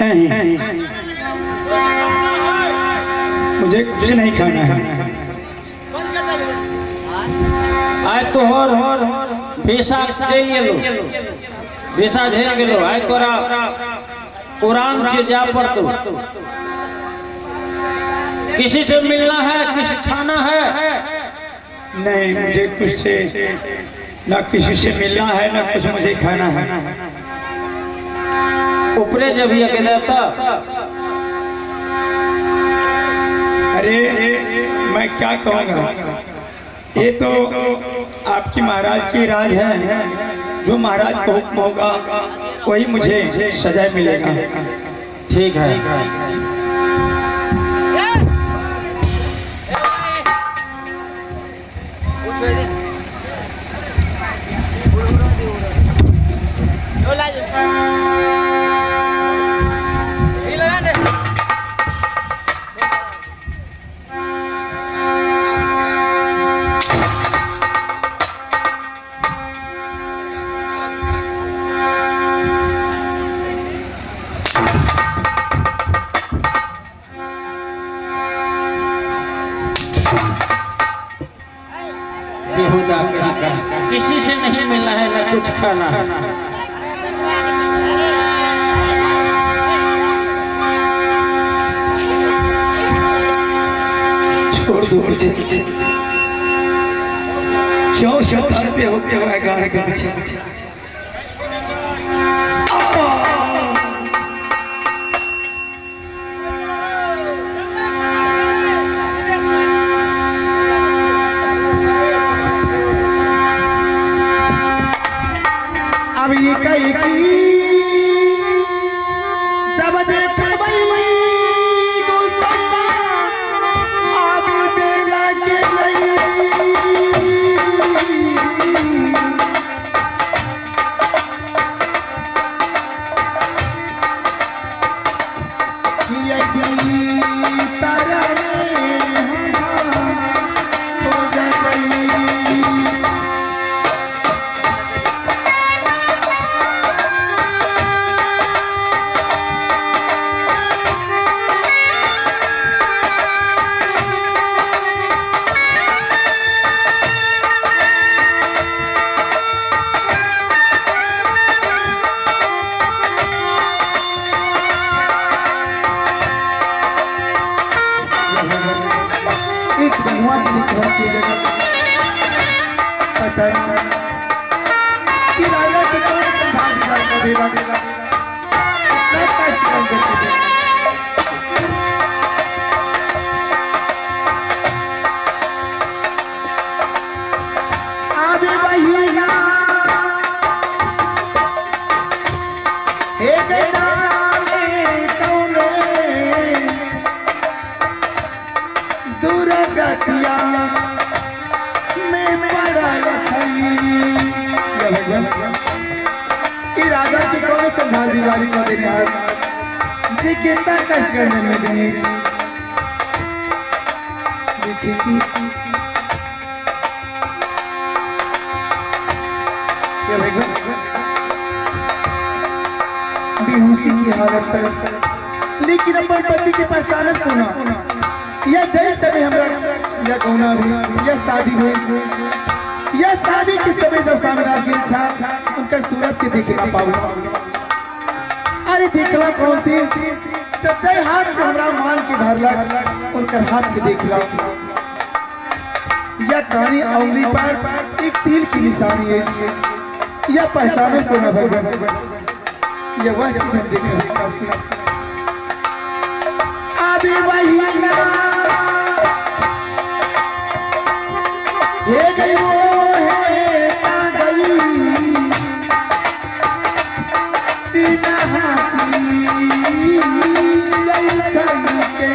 नहीं, मुझे कुछ नहीं खाना है। आइ तोहर वीसा चलि गेलो, वीसा झेल गेलो। आइ तोरा उड़ान से जा पड़तो। किसी से मिलना है, किसी खाना है? नहीं, मुझे कुछ से ना किसी से मिलना है ना कुछ मुझे खाना है। ऊपरे जब ये के देता। अरे मैं क्या कहूँगा, ये तो आपकी महाराज की राज है, जो महाराज को हुक्म होगा वही मुझे सजा मिलेगा। ठीक है। बेहुदा का किसी से नहीं मिलना है ना कुछ खाना है। छोड़ दो मुझे, क्यों सताते हो, क्यों है गाने के पीछे? अब ये कही की जब देखबई गुस्सा अब जे लगे गई। ये भीतर में हम हो गई। एक बनवा के लिखवा के जगह पता नहीं कि राजा के कौन समझा दिया कभी ना इतना कष्ट कर सकते थे। आबे बहिना एक जाने कौने दुर्गतिया में पड़ल छई। या भगवान, ई राजा के कौन संभाल बिगाड़ी कर देने हार जी कितना कष्ट करने में देने छी। देखी छी या भगवान, बेहोशी की हालत पर, लेकिन अपन पति के पहचानक कोना या जय समय हमरा या गौना भी या शादी भी या शादी के समय जब सामने आपकी इच्छा उनका सूरत के देख ना पाऊ। अरे देखला कौन चीज जब जय हाथ से हमरा मांग के भरलक उनकर हाथ के देखला या कानी उंगली पर एक तिल की निशानी है या पहचानक को ना भगवान यह वह चीज हम देख रहे। अभी वही ना हे गई वो है आ गई चिन्ह हसी गई छई के।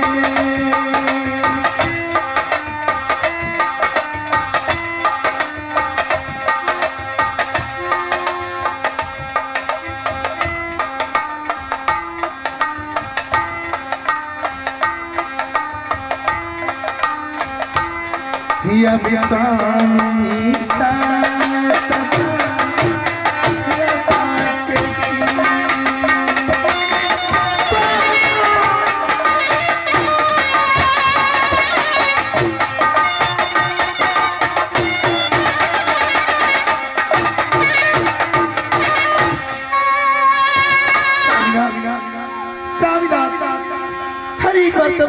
स्वामी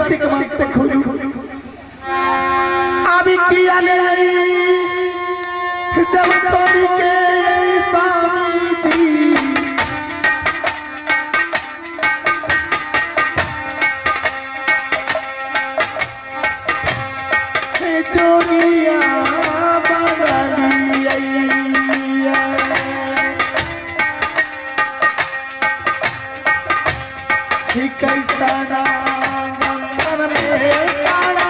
कम से कम आँख तक खोलू। अभी किया ले जब छोड़ी के स्वामी जी, जोगिया बना लिया। कैसा नाम में तारा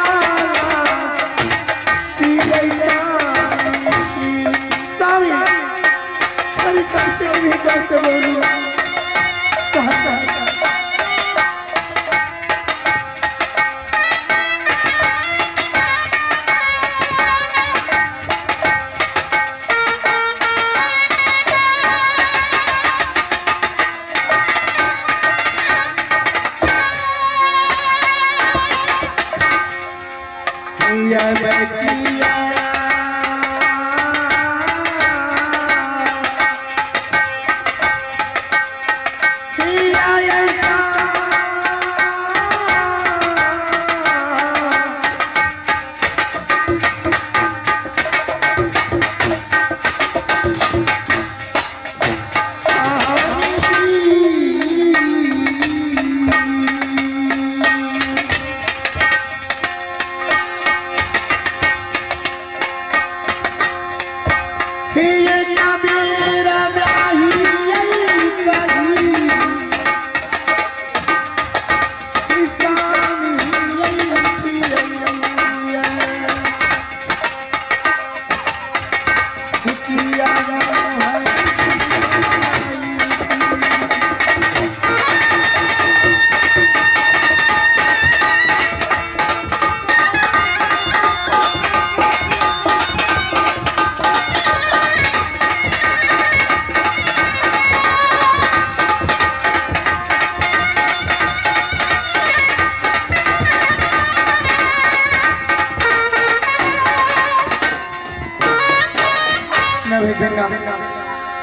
स्वामी, अरे कम से कम ही करते बोलू।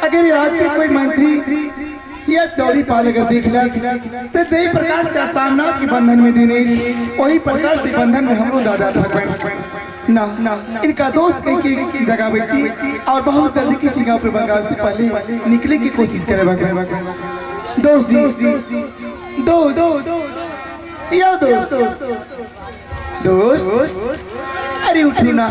अगर आज के कोई मंत्री या डोरी पाल अगर देख ले तो जही प्रकार से असामनाथ के बंधन में देने, वही प्रकार से बंधन में हमरो दादा भगवान ना इनका दोस्त कह के जगावे छी और बहुत जल्दी की सिंगापुर बंगाल से पहले निकले की कोशिश करे भगवान। दोस्त जी, दोस्त यो दोस्त, दोस्त अरे उठू ना।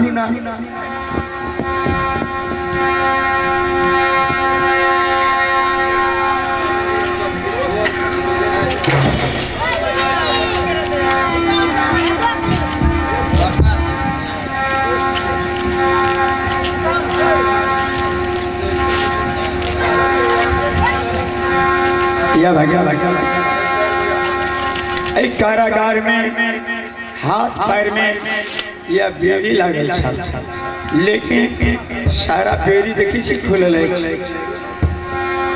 या भाग्या एक कारागार में हाथ पैर में या बेड़ी लागल छल, लेकिन सारा बेड़ी देखी छी खुलल अछि,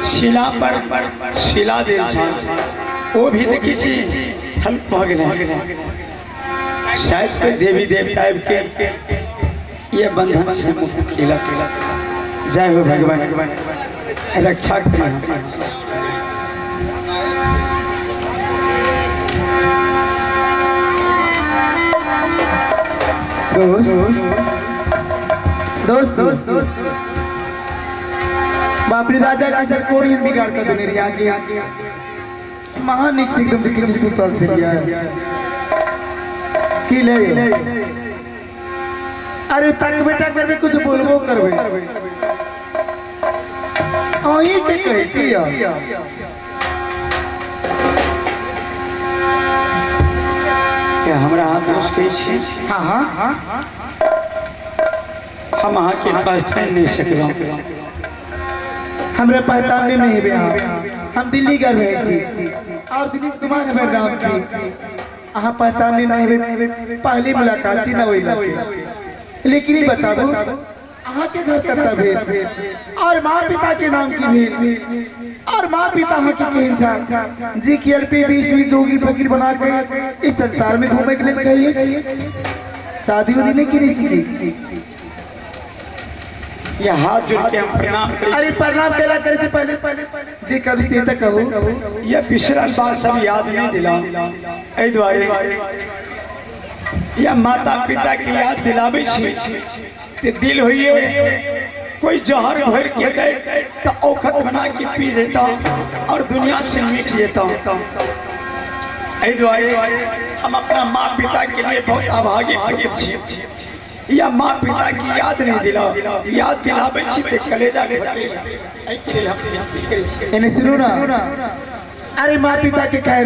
शिला पर शिला देल छल, वो भी देखी छी हल्क भऽ गेलै। शायद कोई देवी देवता के ये बंधन से मुक्त केलक। जय हो भगवान, रक्षा करी। दोस्त दोस्त बापरी राजा के सर कोरियन बिगाड़ कर देने रही आगे महानिक से एकदम देखी सुतल से लिया की ले। अरे तक बेटा करबे कुछ बोलबो करबे अहीं के कहै छी। हमरा दोस्त कहै छी। हाँ हाँ, हम अहाँ के पहचान नहीं सकलहुँ। हमरे पहचानने नहीं हेबे अहाँ। हम दिल्ली गए रहे छी और दिलीप कुमार हमर नाम छी। अहाँ पहचानने नहीं हेबे, पहली मुलाकात छी ना ओहि लगे। लेकिन ई बताबू अहाँ के घर कतऽ भेल और माँ पिता के नाम की भेल और माँ पिता अहाँ के केहन छल जी की अल्पी बीसवीं जोगी फकीर बना के इस संसार में घूमे के लिए कहिए छी। शादी उदी नहीं की छी। ये हाथ जोड़ के हम प्रणाम करें। अरे प्रणाम केला करे से पहले जे से करू से तऽ कहू। ये बिसरल बात सब याद नहीं दिला, एहि दुआरे या माता पिता के याद दिलाबै छी ते दिल होइए कोई जहर भर के दे तो औखत बना के पी जेता और दुनिया से मिट जेता। एहि दुआरे हम अपना माँ पिता के लिए बहुत अभागी पुत्र छी। या माँ पिता की याद नहीं दिला, याद दिलाबै छी ते कलेजा फटेला। एहि के लेल हम विनती करै छी। एने सुनू ना, अरे माँ पिता के खैर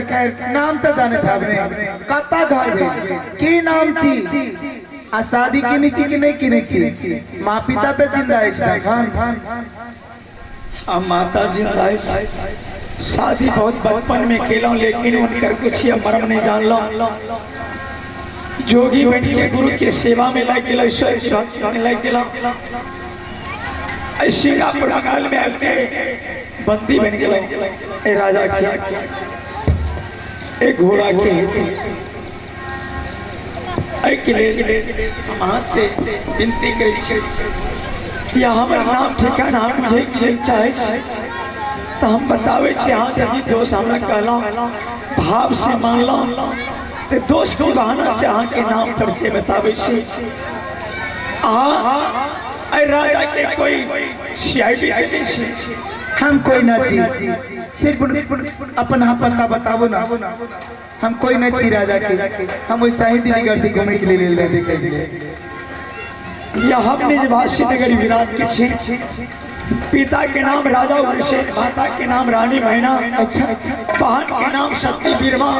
नाम तो जाने था आपने, कत्ता घर भेल की नाम छी आ शादी केने छी कि नहीं केने छी? माँ पिता तो जिंदा अछि एखन। आ माता जिंदा अछि। शादी बहुत बचपन में केलहुँ, लेकिन उनकर कुछ या मर्म नहीं जानलहुँ। जोगी बन के गुरु के सेवा में लग गेलहुँ, ईश्वर की भक्ति में लग गेलहुँ। सिंगापुर बंगाल में आबि के बंदी बन गेलहुँ ए राजा के एक घोड़ा के हेतु। एहि के लेल हम अहाँ से विनती करै छी, या हमर नाम ठिकाना अहाँ बुझै के लेल चाहै छी तऽ हम बताबै छी। अहाँ यदि दोष हमरा कहलहुँ, भाव से मानलहुँ, तऽ दोष के बहाना से अहाँके नाम परिचय बताबै छी। अहाँ एहि राजा के कोई सीआईडी के नहीं छी? हम कोई ना छी, सिर्फ अपन अहाँ पता बताबो ना। हम कोई नहीं छी राजा के, हम वैसा ही दिल्लीगढ़ से घूमे के लिए लेल रहे देखे के लिए। या हम निजवासी नगर विराट के छी। पिता के नाम राजा उग्रसेन, माता के नाम रानी मैना, अच्छा, बहन के नाम सती बीरमा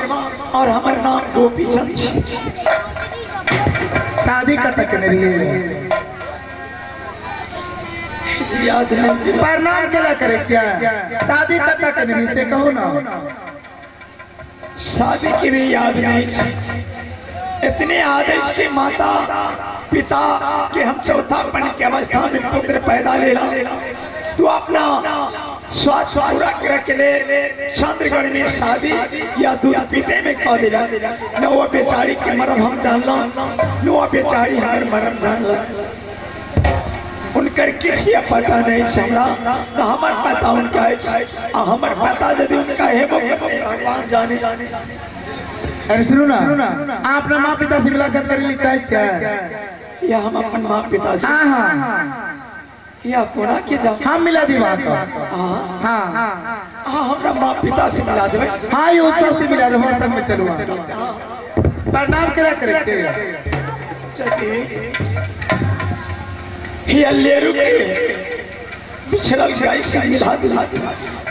और हमर नाम गोपी चंद छी। शादी कतऽ केने रहियै? याद नहीं। प्रणाम केला करै छियै? शादी कतऽ केने रहियै से कहू ना। शादी की भी याद नहीं छी। इतने आदेश के माता पिता के हम चौथापन के अवस्था में पुत्र पैदा लेला, तू अपना स्वार्थ पूरा करे के लिए चंद्रगढ़ में शादी या दूध पीते में कह दिला। न वो बेचारी के मरम हम जानला, न वो बेचारी हमर मरम जानला। उनकर किसी पता नहीं छै हमरा, न हमर पता उनका अछि, आ हमर पता यदि उनका हेबो करते भगवान जाने। अरे सुनू ना, आप अपना माँ पिता से मुलाकात करे लिए चाहे छियै? या हम अपन माँ पिता से? हाँ हाँ। या कोना के जा? हम मिला दी वहाँ का। हाँ हाँ हाँ, हमरा माँ पिता से मिला देबै। हाँ, यो सब से मिला दे, हम सब में चलू। प्रणाम केला करै छियै? हिया लेरू के बिछड़ल गाय से मिला दिला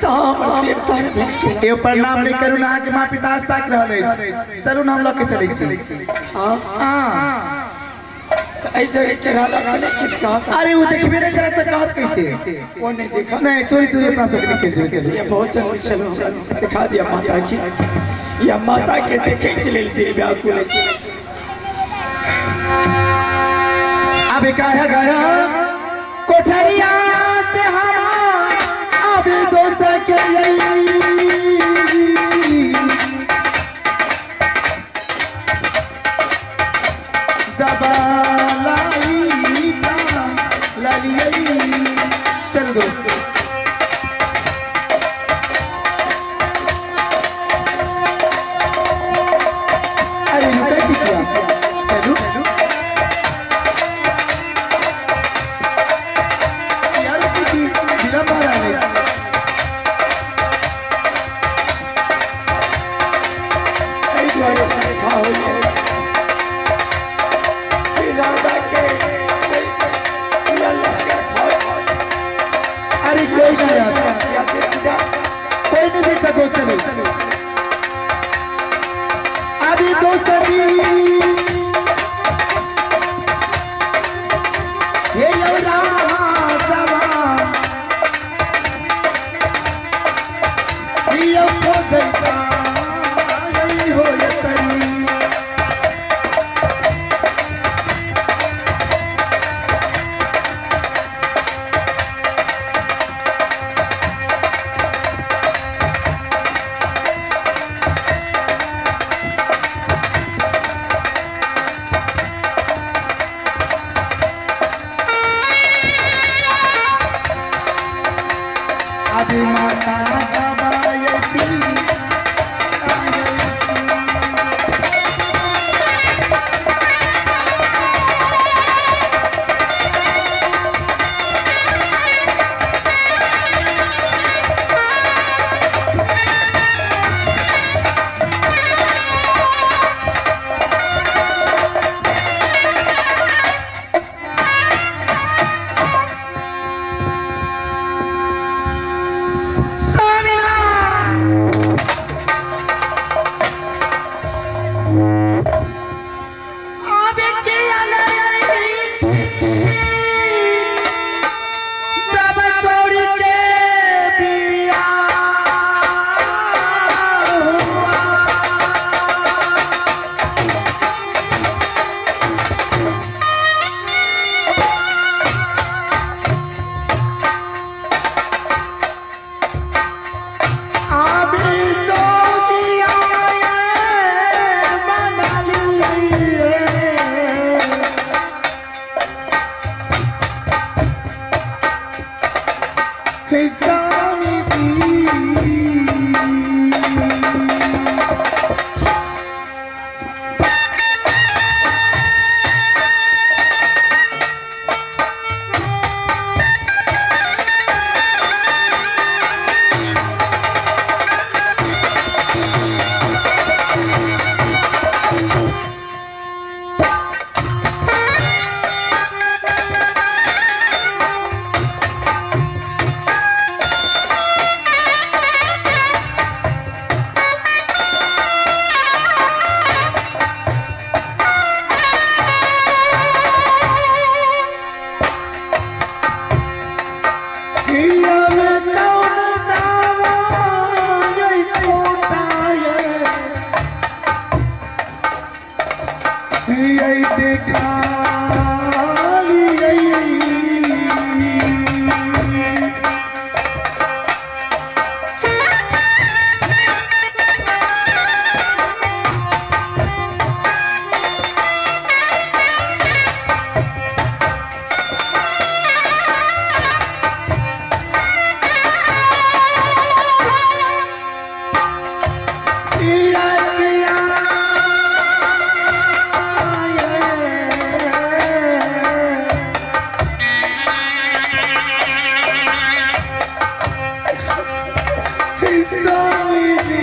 तऽ हमर देवता ने भेल। एगो प्रणाम नहीं करू ना, अहाँके माँ पिता आज ताकि रहल अछि। चलू ना, हम लऽ के चलै छी। हाँ हाँ, तऽ एहि जगह के राजा कने किछु कहत? अरे वो देखबे नहीं करत तऽ कहत कैसे? वो नहीं देखा। नहीं, चोरी चोरी अपना सबके निकल जेबै। चलू, ये बहुत जरूरी। चलो, हमरा दिखा दिया माता की। या माता के देखे के लेल दिल व्याकुल अछि। अब कारागार कोठरिया से हम अब दोस्त के यही जब लाई जा ललियई। चलो दोस्त। अरे रुकै छी किया? चलू यार, रुकै छी, विलम्ब भऽ रहल अछि। एहि दुआरे शंका होइए कि राजा के या लश्कर फौज अरे कोई नहीं आता। या देख जा। कोई नहीं देखा दोस्त, चलो अभी दोस्त, अभी हे यौ राजवा यौ खोजैता यही होयतै। अभी माता जाबा ये पी। जब छोड़ के बिया हुआ। आबे जोगिया ये बना लिए। हे स्वामी जी, किया में कौन जावा ये कोटा ये देखा लिए। किया किया ये स्वामी जी।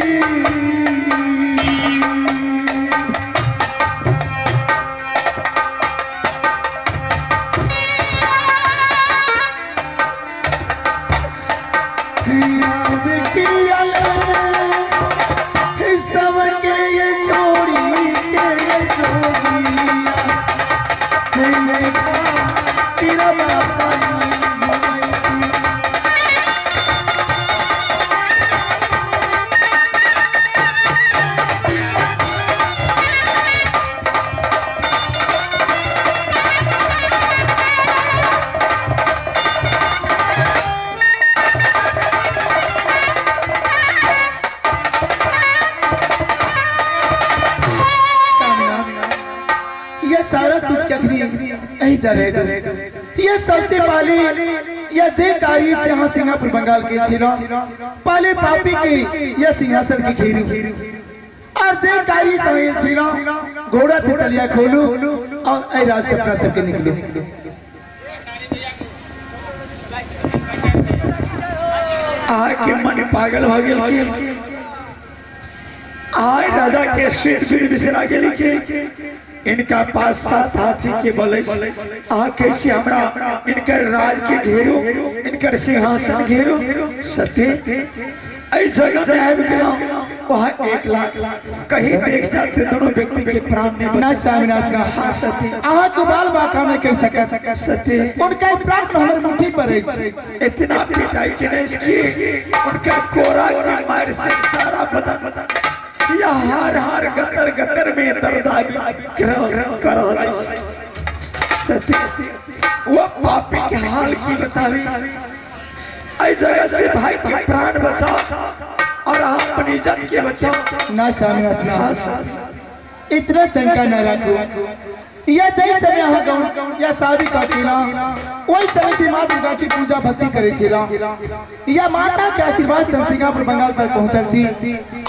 किया ले सबके ये छोड़ी के ये जोगिया, हे ये तेरा बापा घुमै छी। ये सारा कुछ कखनी यही जा रहे दो। ये सबसे पहले यह जे कार्य से यहाँ सिंगापुर बंगाल के छिना पहले पापी के यह सिंहासन के घेरू और जे कार्य से छिना घोड़ा ते तलिया खोलू और ऐ राज सपना सबके निकलू। आके मन पागल हो गेल के आय राजा के सिर फिर बिसरा गेली के इनका पास सात हाथी के बल अछि। आ कैसे हमरा इनकर राज के घेरो, इनकर सिंहासन घेरो। सत्य एहि जगह में आबि गेलहुँ, वहाँ 1 लाख कहीं देख जाते दोनों व्यक्ति के प्राण नहीं ना बचत। स्वामीनाथ ना, हाँ सत्य, अहाँ के बाल बाका में कर सकत सत्य उनका प्राण हमर मुट्ठी पर अछि। इतना पिटाई के नहीं इसकी उनका कोरा की मार से सारा बदन या हार हार गतर गतर में दर्द आबि कर रहल अछि। सत्य वह पापी के हाल की बतावी, एहि जगह से भाई के प्राण बचाओ और हम अपनी इज्जत के बचाओ। ना स्वामीनाथ ना, हाँ सत्य, इतना शंका न रखू। या जै समय अहाँ गाँव या शादी कऽ ना, ओहि समय से माँ दुर्गा की पूजा भक्ति करे छेला। या माता के आशीर्वाद से हम सिंगापुर बंगाल तक पहुंचल छी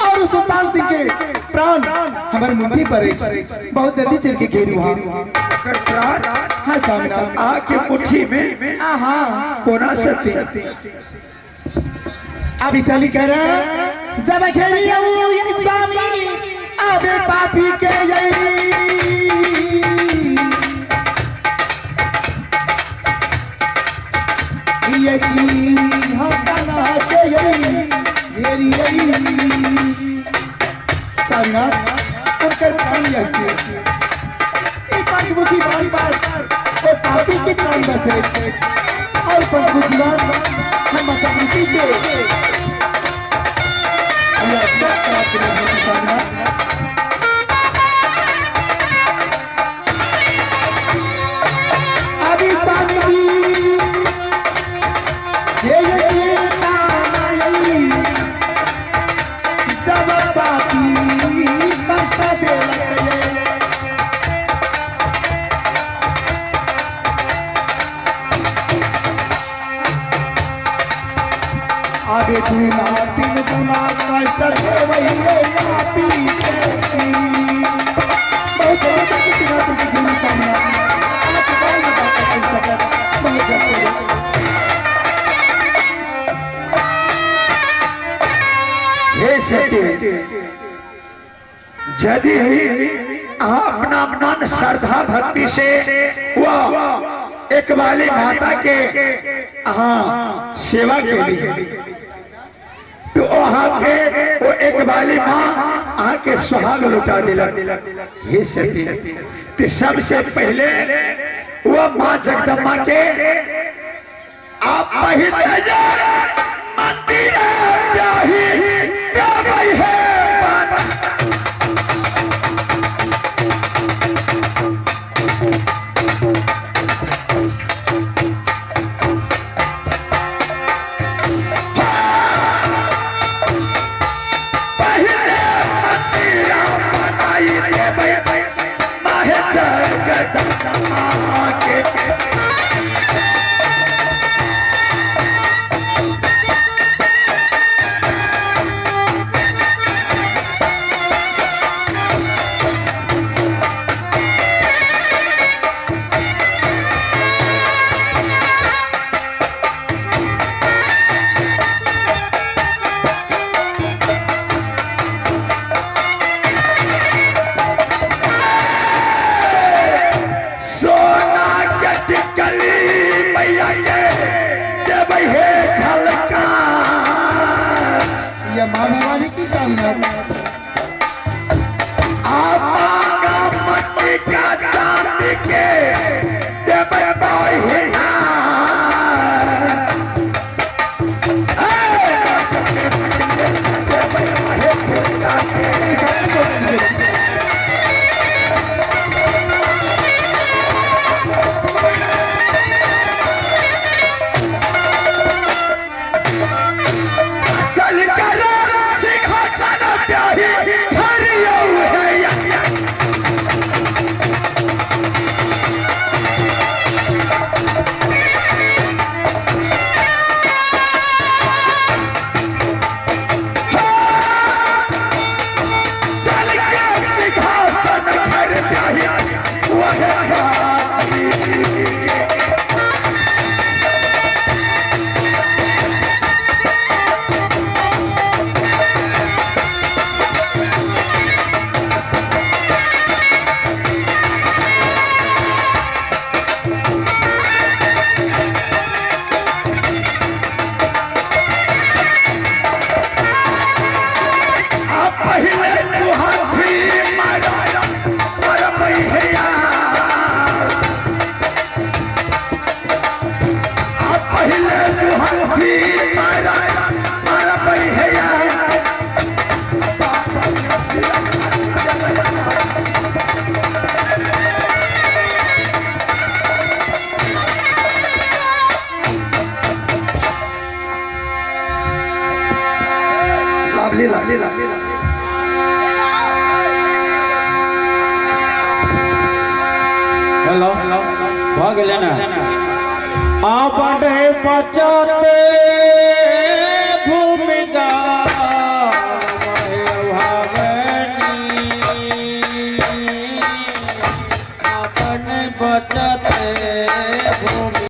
और उस सुल्तान सिंह के प्राण हमर मुट्ठी पर अछि। बहुत जल्दी चल के घेरू। हाँ ओकर प्राण हाँ स्वामीनाथ, अहाँके मुट्ठी में हाँ। कोना सती? अभी चली कर जब घेरी आऊ ये स्वामी अबे पापी के यही ये सिंहासना के यही घेरी यही। स्वामीनाथ, उनकर प्राण यह छे। ई पंचमुखी बाण पर ओ पापी के प्राण बसे और पंचमुखी बाण हम माता ऋषि से अल्लाह प्राप्त करें स्वामीनाथ। अभी स्वामी जी ये चेता नाई सब पापी कष्ट देलक ये। अबे दूना तीन गुना कष्ट देवैये पापी के। बहुत बहुत सिंहासन के घेरू सामना आज बाल में बात कर सकत बहुत जल्दी। हे सती, यदि अहाँ अपना मन श्रद्धा भक्ति से वह एक वाली माता के अहाँ सेवा के लिए तो अहाँ के वो एक वाली माँ अहाँ के सुहाग लुटा दिलक। हे सती, तो सबसे पहले वह माँ जगदम्बा के आप पहले मंदिर जाही देबै है मन। पहले मंदिर बनाई देबै माहे जगदम्बा के। सोना के टिकली मैया के देबै हे झलका। ये माँ भवानी की स्वामीनाथ। आ मट्टी का चांदी के देबै बहिना। चल कर सिंहासन प्याही हरियौ है। चल के सिंहासन घर प्याही वह प्राची। आ पहले तू हाथी मारा मरबै हैया। आ पहले तू हाथी मारा मरबै हैया। लाभली लाभली लाभली। हेलो भऽ गेलै ने? आब बचत।